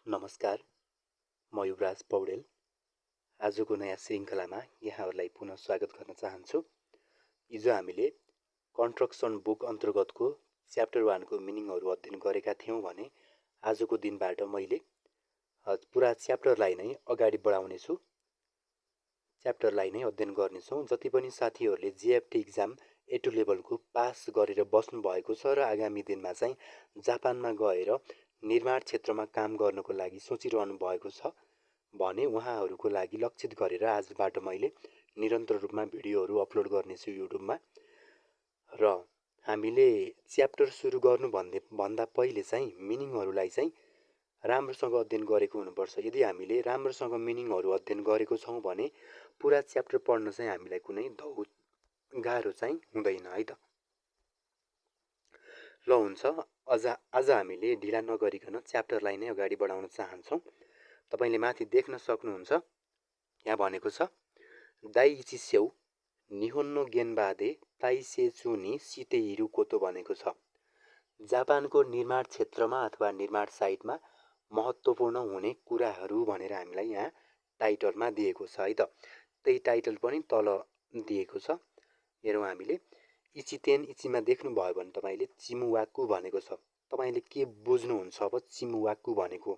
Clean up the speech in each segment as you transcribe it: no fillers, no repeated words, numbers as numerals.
नमस्कार, म युवराज पौडेल। आजको नयाँ श्रृङ्खलामा यहाँहरूलाई पुनः स्वागत गर्न चाहन्छु। हिजो हामीले कन्स्ट्रक्सन बुक अन्तर्गतको च्याप्टर 1 को मिनिङहरू अध्ययन गरेका थियौँ भने आजको दिनबाट मैले पुरा च्याप्टरलाई नै अगाडि बढाउनेछु। च्याप्टरलाई नै अध्ययन गर्नेछौँ। जति पनि साथीहरूले जेएफटी एक्जाम A2 लेभलको पास गरेर बस्नु भएको छ र आगामी दिनमा चाहिँ जापानमा गएर निर्माण क्षेत्रमा काम गर्नको लागि सोचिरहनु भएको छ भने उहाँहरूको लागि लक्षित गरेर आजबाट मैले निरन्तर रूपमा भिडियोहरू अपलोड गर्नेछु युट्युबमा। र हामीले च्याप्टर सुरु गर्नु भन्दा पहिले चाहिँ मिनिङहरूलाई चाहिँ राम्रोसँग अध्ययन गरेको हुनुपर्छ। यदि हामीले राम्रोसँग मिनिङहरू अध्ययन गरेको छौँ भने पुरा च्याप्टर पढ्न चाहिँ हामीलाई कुनै गाह्रो चाहिँ हुँदैन है त। ल हुन्छ, आज हामीले ढिला नगरिकन च्याप्टरलाई नै अगाडि बढाउन चाहन्छौँ। तपाईले माथि देख्न सक्नुहुन्छ, यहाँ भनेको छ दाइची स्यौ निहोन्नो गेनबादे ताइसेचु नि सितेहिरु कोतो भनेको छ। जापानको निर्माण क्षेत्रमा अथवा निर्माण साइटमा महत्त्वपूर्ण हुने कुराहरू भनेर हामीलाई यहाँ टाइटलमा दिएको छ है त। त्यही टाइटल पनि तल दिएको छ। हेरौँ हामीले इचितेन इचीमा देख्नुभयो भने तपाईले चिमुवाक्कु भनेको छ। तपाईले के बुझ्नुहुन्छ अब चिमुवाक्कु भनेको?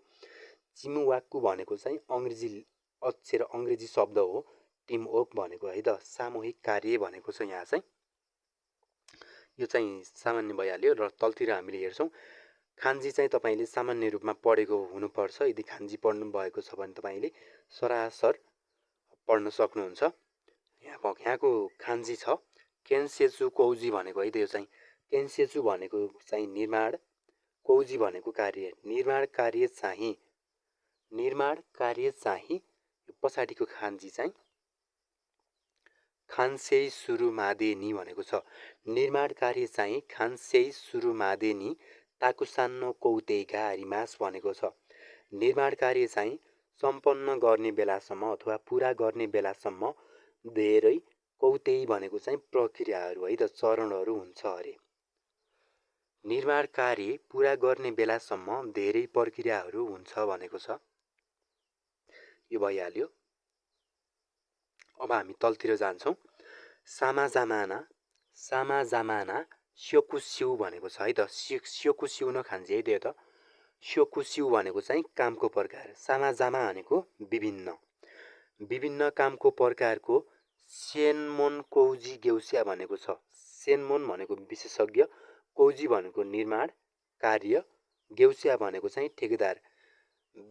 चिमुवाक्कु भनेको चाहिँ अङ्ग्रेजी शब्द हो टिम वर्क भनेको है त। सामूहिक कार्य भनेको छ यहाँ चाहिँ। यो चाहिँ सामान्य भइहाल्यो। र तलतिर हामीले हेर्छौँ खान्जी चाहिँ तपाईले सामान्य रूपमा पढेको हुनुपर्छ। यदि खान्जी पढ्नु भएको छ भने तपाईले सरासर पढ्न सक्नुहुन्छ। यहाँको खान्जी छ केन्सेचु कौजी भनेको है त। यो चाहिँ केन्सेचु भनेको चाहिँ निर्माण, कौजी भनेको कार्य। निर्माण कार्य चाहिँ पछाडिको खान्जी चाहिँ खान्सेई सुरुमादे नि भनेको छ। निर्माण कार्य चाहिँ खान्सेई सुरुमादे नि ताकुसान्नो कौतेगा हारिमास भनेको छ। निर्माण कार्य चाहिँ सम्पन्न गर्ने बेलासम्म अथवा पुरा गर्ने बेलासम्म धेरै कौतेई भनेको चाहिँ प्रक्रियाहरू है त, चरणहरू हुन्छ अरे। निर्माण कार्य पुरा गर्ने बेलासम्म धेरै प्रक्रियाहरू हुन्छ भनेको छ। यो भइहाल्यो। अब हामी तलतिर जान्छौँ। सामा जामाना स्योकुस्यु भनेको छ है त। स्योकुस्यु न खान्जी है त। स्योकुस्यु भनेको चाहिँ कामको प्रकार। सामाजामा भनेको विभिन्न कामको प्रकारको सेन्मोन कौजी गेउस्या भनेको छ। सेन्मोन भनेको विशेषज्ञ, कौजी भनेको निर्माण कार्य, गेउस्या भनेको चाहिँ ठेकेदार।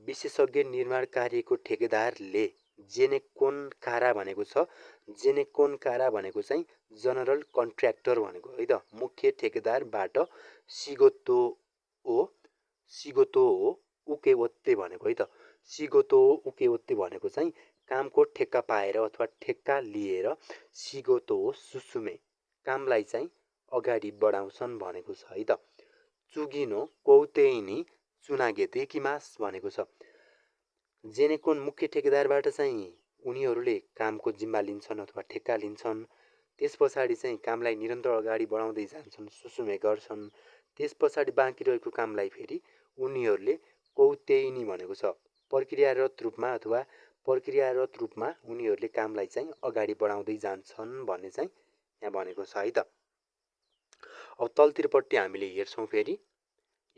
विशेषज्ञ निर्माण कार्यको ठेकेदारले जेनेकोन कारा भनेको छ। जेनेकोन कारा भनेको चाहिँ जनरल कन्ट्र्याक्टर भनेको है त। मुख्य ठेकेदारबाट सिगोतो उकेओत्ते भनेको है त। सिगोतो उकेओत्ते भनेको चाहिँ कामको ठेक्का पाएर अथवा ठेक्का लिएर सिगोतो सुसुमे कामलाई चाहिँ अगाडि बढाउँछन् भनेको छ है त। चुगिनो कौतेइनी चुनागेते किमास भनेको छ। जेनेकोन मुख्य ठेकेदारबाट चाहिँ उनीहरूले कामको जिम्मा लिन्छन् अथवा ठेक्का लिन्छन्। त्यस पछाडि चाहिँ कामलाई निरन्तर अगाडि बढाउँदै जान्छन्, सुसुमे गर्छन्। त्यस पछाडि बाँकी रहेको कामलाई फेरि उनीहरूले कौतेइनी भनेको छ। प्रक्रियारत रूपमा उनीहरूले कामलाई चाहिँ अगाडि बढाउँदै जान्छन् भन्ने चाहिँ यहाँ भनेको छ है त। अब तलतिरपट्टि हामीले हेर्छौँ फेरि।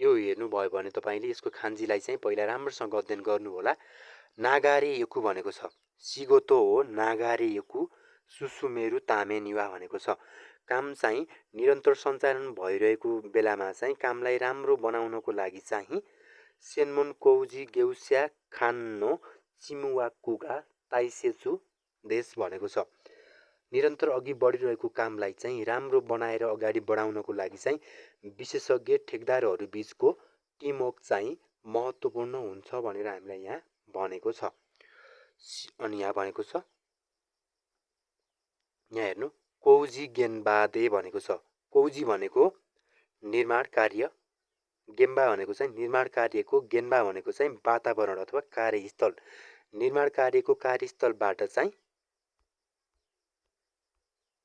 यो हेर्नुभयो भने तपाईँले यसको खान्जीलाई चाहिँ पहिला राम्रोसँग अध्ययन गर्नु होला। नागारे योकु भनेको छ। सिगोतो हो नागारे योकु सुसुमेरु तामे निवा भनेको छ। काम चाहिँ निरन्तर सञ्चालन भइरहेको बेलामा चाहिँ कामलाई राम्रो बनाउनको लागि चाहिँ सेन्मोन कौजी गेउस्या खान्नो चिमुवाक्कुगा ताइसेचु देश भनेको छ। निरन्तर अघि बढिरहेको कामलाई चाहिँ राम्रो बनाएर अगाडि बढाउनको लागि चाहिँ विशेषज्ञ ठेकेदारहरू बीचको टिमवर्क चाहिँ महत्त्वपूर्ण हुन्छ भनेर हामीलाई यहाँ भनेको छ। अनि यहाँ भनेको छ, यहाँ हेर्नु कौजी गेनबादे भनेको छ। कौजी भनेको निर्माण कार्य, गेम्बा भनेको चाहिँ निर्माण कार्यको, गेन्बा भनेको चाहिँ वातावरण अथवा कार्यस्थल। निर्माण कार्यको कार्यस्थलबाट चाहिँ